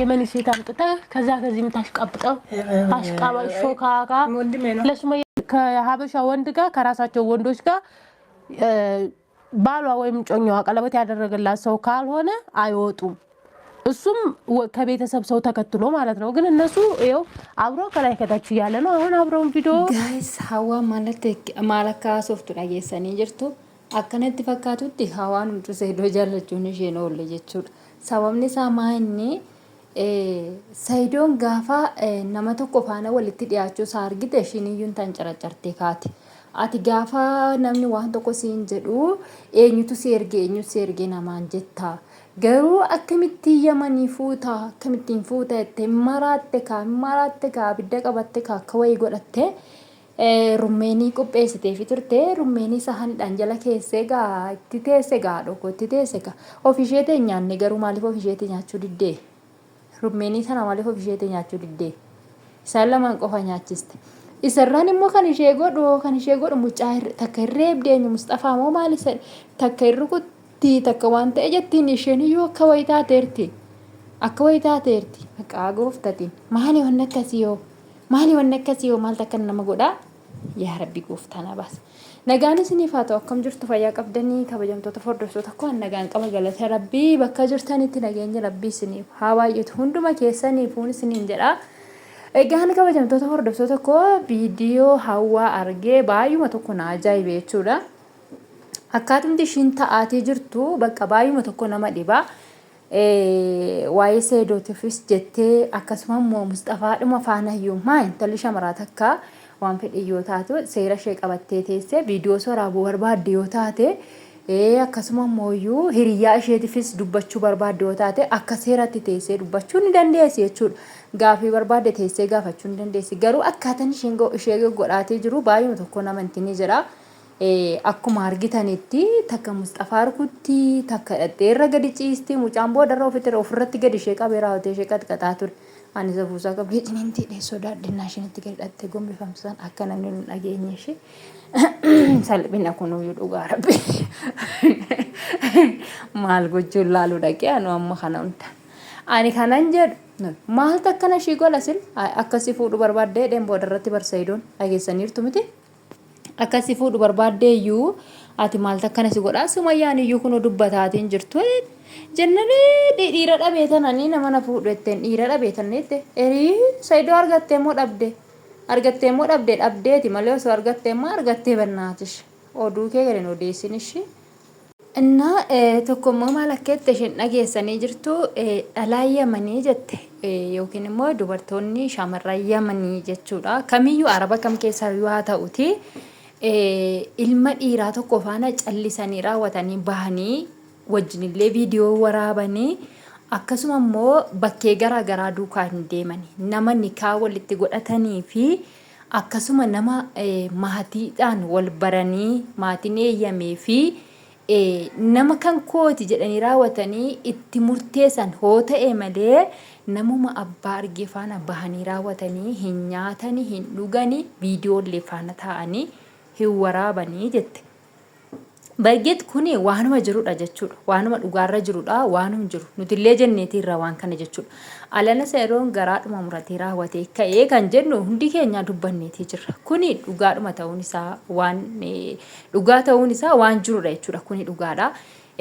የመን ሴት አምጥተህ ከዛ ከዚህ የምታሽቃብጠው አሽቃባጭ ሾካካ ለሱመያ ከሀበሻ ወንድ ጋር ከራሳቸው ወንዶች ጋር ባሏ ወይም ጮኛዋ ቀለበት ያደረገላት ሰው ካልሆነ አይወጡም። እሱም ከቤተሰብ ሰው ተከትሎ ማለት ነው። ግን እነሱ ይኸው አብሮ ከላይ ከታች እያለ ነው። አሁን አብረውን ቪዲዮ Guys, hawaa maal akka haasoftu dhageessanii jirtu. Akkanatti fakkaatutti hawaan huccuu Saidoo jaallachuun isheen oolle jechuudha. Sababni isaa maa inni Saidoon gaafa nama tokko faana walitti dhiyaachuu isaa argite ishiin iyyuu hin tancaracartee kaate. Ati gaafa namni waan tokko siin jedhu eenyutu si erge, eenyutu si erge namaan jetta. Garuu akkamittiin Yamanii fuuta, akkamittiin fuuta jettee maraatte kaa, maraatte kaa, abidda qabatte kaa, akka wayii godhatte rummeenii qopheessiteefi turte. Rummeenii sahanidhaan jala keessee gaa itti teesse gaa dhokko itti teesse gaa ofisheetii hin nyaanne. Garuu maaliif ofisheetii nyaachuu diddee? Rummeenii sana maaliif ofisheetii nyaachuu diddee? Isaan lamaan qofa nyaachiste. Isarraan immoo kan ishee godhu, kan ishee godhu mucaa takka hin reebde, eenyu, Musxafaa moo maal isa, takka hin rukutti, takka waan ta'e jettiin. Isheen iyyuu akka wayii taateerti. Akka wayii taateerti. Maqaa gooftatiin. Maali wanni akkasii yoo? Maali wanni akkasii yoo? Maal takka nama godhaa? Yaa Rabbi gooftaa na baasa. Nagaan isiniif haa ta'u. Akkam jirtu, fayyaa qabdanii? Kabajamtoota hordoftoota koo, an nagaan qaba, galata Rabbii. Bakka jirtanitti nageenyi Rabbii isiniif haa baay'atu hunduma keessaniifuun isiniin jedha. Egaan kabajamtoota hordoftoota koo, viidiyoo hawwaa argee baay'uma tokko na ajaa'ibe jechuudha. Akkaatumti ishiin ta'aatii jirtu bakka baay'uma tokko nama dhiba. Waa'ee Seedootiifis jettee, akkasuma immoo Musxafaadhuma faanayyuu maa intalli shamaraa takka waan fedhe yoo taatu seera ishee qabattee teessee viidiyoo waraabuu barbaadde yoo taate, akkasuma immoo hiriyaa isheetiifis dubbachuu barbaadde yoo taate, akka seeratti teessee dubbachuu ni dandeessi jechuudha. Gaafii barbaadde teessee gaafachuu ni dandeessi. Garuu akkaataan isheen ishee godhaatee jiru baay'uma tokko nama ni jira. Akkuma argitanitti takka Musxafaa rukutti, takka dhadhee irra gadi ciisti. Mucaan boodarra ofirratti gadi ishee qabee raawwatee ishee qaxqaxaa ture. Ani safuusaa qabdee ciniintii dheessoo daadhinnaa isheen itti gadi dhattee gombifamsan akka namni nu dhageenye ishee salphina kunuyyuu dhugaa Rabbi. Maal gochuun laaluu dhaqee anu amma kana hunda. Ani kanan jedhu maaltu akkana ishii godha sil akkasii fuudhu barbaaddee dheen boodarratti barsayidoon dhageessaniirtu miti. Akkasi fuudhu barbaaddee iyyuu ati maaltu akkana si godhaa? Sumayyaan iyyuu kunoo dubbataatiin jirtu jennanii dhiira dhabee tananii nama na fuudhu jetteen, dhiira dhabee tananii jette. Erii Saidoo, argattee moo dhabde? Argattee moo dhabde? Dhabdeeti malee osoo argattee immoo argattee bannaatish oduu kee gadi hin odeessin ishii. እና tokko immoo maal akka jette isheen dhageessanii jirtu. Dhalaa Yamanii jette, yookiin immoo dubartoonni shamarran Yamanii jechuudha. Kamiyyuu Araba kam keessaayyuu haa ta'uti, ilma dhiiraa tokko faana callisanii raawwatanii bahanii wajjinillee viidiyoo waraabanii, akkasuma immoo bakkee garaa garaa duukaa hin deemani. Nama nikaa walitti godhatanii fi akkasuma nama maatiidhaan wal baranii maatiin eeyyamee fi nama kan kooti jedhanii raawwatanii itti murteessan hoo ta'e malee, namuma abbaa argee faana bahanii raawwatanii hin nyaatanii, hin dhuganii, viidiyoollee faana taa'anii hin waraabanii jette. Bargeet kuni waanuma jirudha jechuudha. Waanuma dhugaarra jirudha. Waanuma jiru. Nutillee jenneetiirra waan kana jechuudha. Alana Seeroon garaadhuma muratee raawwatee ka'ee kan jennu hundi keenyaa dubbanneetii jirra. Kuni dhugaadhuma ta'uun isaa, waan dhugaa ta'uun isaa waan jirudha jechuudha. Kuni dhugaadha.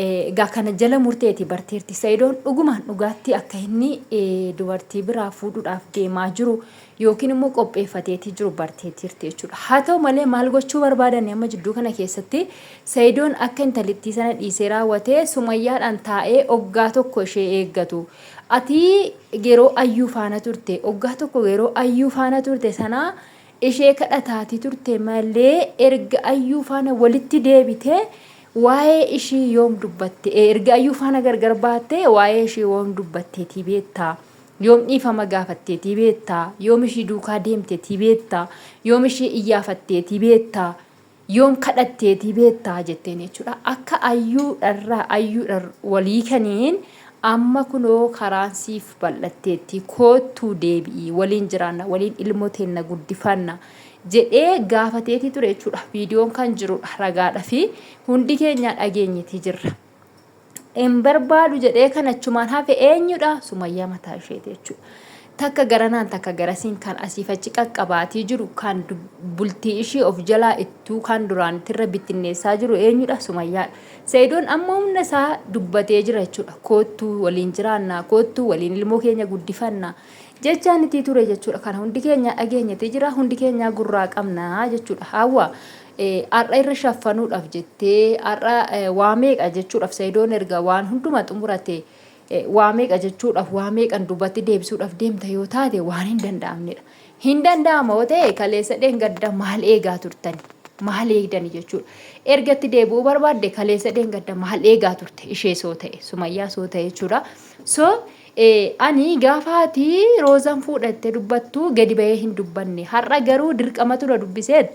Egaa kana jala murteeti barteerti. Sa'idoon dhugumaan dhugaatti akka inni dubartii biraa fuudhuudhaaf deemaa jiru yookiin immoo qopheeffateetii jiru barteetirti jechuudha. Haa ta'u malee maal gochuu barbaadan amma jidduu kana keessatti? Sa'idoon akka intalittii sana dhiisee raawwatee Sumayyaadhaan taa'ee oggaa tokko ishee eeggatu. Ati yeroo Ayyuu faana turte, oggaa tokko yeroo Ayyuu faana turte sana ishee kadhataatii turte malee, erga Ayyuu faana walitti deebitee waa'ee ishii yoom dubbatte? Erga Ayyuu faana gargar baattee waa'ee ishii yoom dubbatteetii beektaa? Yoom dhiifama gaafatteetii beektaa? Yoom ishii duukaa deemteetii beektaa? Yoom ishii iyyaafatteetii beektaa? Yoom kadhatteetii beektaa jetteen jechuudha. Akka Ayyuudharraa Ayyuudha walii kaniin amma kunoo karaan siif bal'atteetti, koottuu deebi'ii, waliin jiraanna, waliin ilmoo teenna guddifanna jedhee gaafateetii ture jechuudha. Viidiyoon kan jirudha, ragaadha fi hundi keenyaa dhageenyetii jirra. Hin barbaadu jedhee kan achumaan hafe eenyudha? Sumayyaa mataa isheeti jechuudha. Takka garanaan takka garasiin kan asiif achi qaqqabaatii jiru kan bultii ishii of jalaa ittuu kan duraan irra bittinneessaa jiru eenyudha? Sumayyaadha. Sa'idoon amma humna isaa dubbatee jira jechuudha. Koottuu waliin jiraannaa, koottuu waliin ilmoo keenya guddifannaa jechaan itti ture jechuudha. Kana hundi keenya dhageenyatti jira, hundi keenyaa gurraa qabnaa jechuudha. Hawwa har'a irra shaffanuudhaaf jettee har'a waa meeqa jechuudhaaf Sa'idoon erga waan hunduma xumurate waa meeqa jechuudhaaf waa meeqan duubatti deebisuudhaaf deemta yoo taate waan hin danda'amnedha. Hin danda'ama yoo ta'e kaleessa dheengadda maal eegaa turtani? Maal eegdani jechuudha. Erga itti deebi'uu barbaadde kaleessa dheengadda maal eegaa turte ishee soo ta'e Sumayyaa soo ta'e jechuudha. So ani gaafa ati Roozan fuudhatte dubbattu gadi bahee hin dubbanne. Har'a garuu dirqamatu na dubbiseet.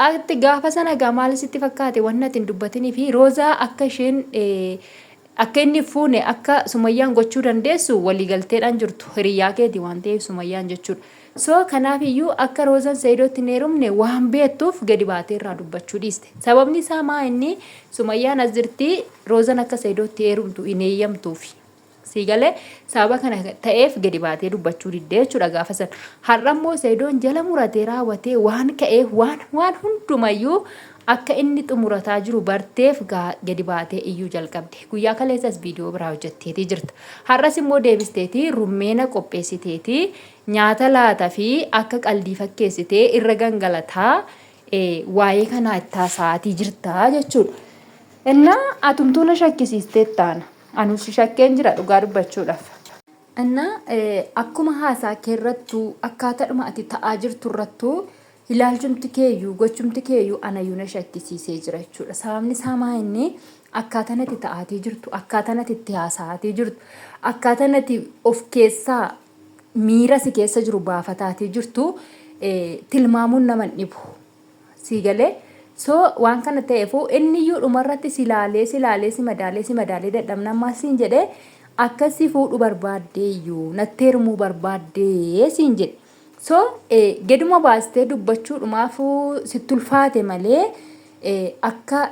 Ati gaafa sana gaa maal sitti fakkaate wanni ati hin dubbatinii fi Roozaa akka isheen akka inni fuune akka Sumayyaan gochuu dandeessu waliigalteedhaan jirtu hiriyyaa keeti waan ta'eef Sumayyaan jechuudha. So kanaaf iyyuu akka Roozan Sa'idootti hin heerumne waan beektuuf gadi baatee irraa dubbachuu dhiiste. Sababni isaa maa inni Sumayyaan as jirti Roozan akka Sa'idootti heerumtu hin eeyyamtuufi. Sii galee sababa kana ta'eef gadi baatee dubbachuu diddee jechuudha gaafa san. Har'a immoo Sa'idoon jala muratee raawwatee waan ka'eef waan waan hundumayyuu akka inni xumurataa jiru barteef gadi baatee iyyuu jalqabde. Guyyaa kaleessas viidiyoo biraa hojjetteetii jirta. Har'as immoo deebisteetii rummeena qopheessiteetii nyaata laata fi akka qaldii fakkeessitee irra gangalataa waa'ee kanaa itti haasa'aatii jirta jechuudha. Innaa atumtuu na shakkisiisteetta ana. Anuu si shakkeen jira dhugaa dubbachuudhaaf. Innaa akkuma haasaa kee irrattuu akkaataadhuma ati ta'aa jirtu irrattuu ilaalchumti keeyyuu gochumti keeyyuu anayyuu na shakkisiisee jira jechuudha. Sababni isaa maa inni akkaataan ati ta'aatii jirtu, akkaataan ati itti haasa'aatii jirtu, akkaataan ati of keessaa miira si keessa jiru baafataatii jirtu tilmaamuun nama hin dhibu. Sii galee? So waan kana ta'eefuu inniyyuu dhumarratti si laalee si laalee si madaalee si madaalee dadhabnaan maal siin jedhee akka si fuudhu barbaaddeeyyuu natti heerumuu barbaaddee siin jedhe. So geduma baastee dubbachuudhumaafuu sitti ulfaate malee akka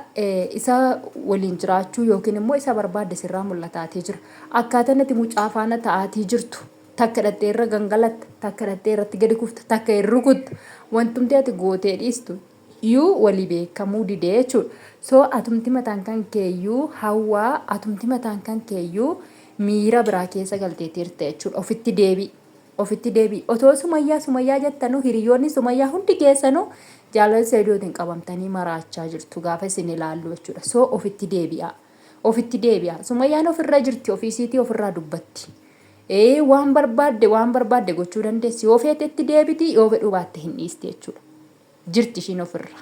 isa waliin jiraachuu yookiin immoo isa barbaadde sirraa mul'ataatee jira. Akkaataan ati mucaa faana ta'aatii jirtu takka dhattee irra gangalatta, takka dhattee irratti gadi kufta, takka hin rukutta. Wantumti ati gootee dhiistu iyyuu walii beekamuu didee jechuudha. So atumti mataan kan keeyyuu hawwaa atumti mataan kan keeyyuu miira biraa keessa galteetirta jechuudha. Ofitti deebi'i. Ofitti deebi'i. Otoo Sumayyaa Sumayyaa jettanuu hiriyoonni Sumayyaa hundi keessanuu jaalala Saidootiin qabamtanii maraachaa jirtu gaafa isin ilaallu jechuudha. So ofitti deebi'aa. Ofitti deebi'aa. Sumayyaan ofirra jirti ofiisiitii ofirraa dubbatti. Ee waan barbaadde waan barbaadde gochuu dandeessi. Yoo feete itti deebiti yoo fedhuu baatte hin dhiisti jechuudha. Jirti ishiin ofirra.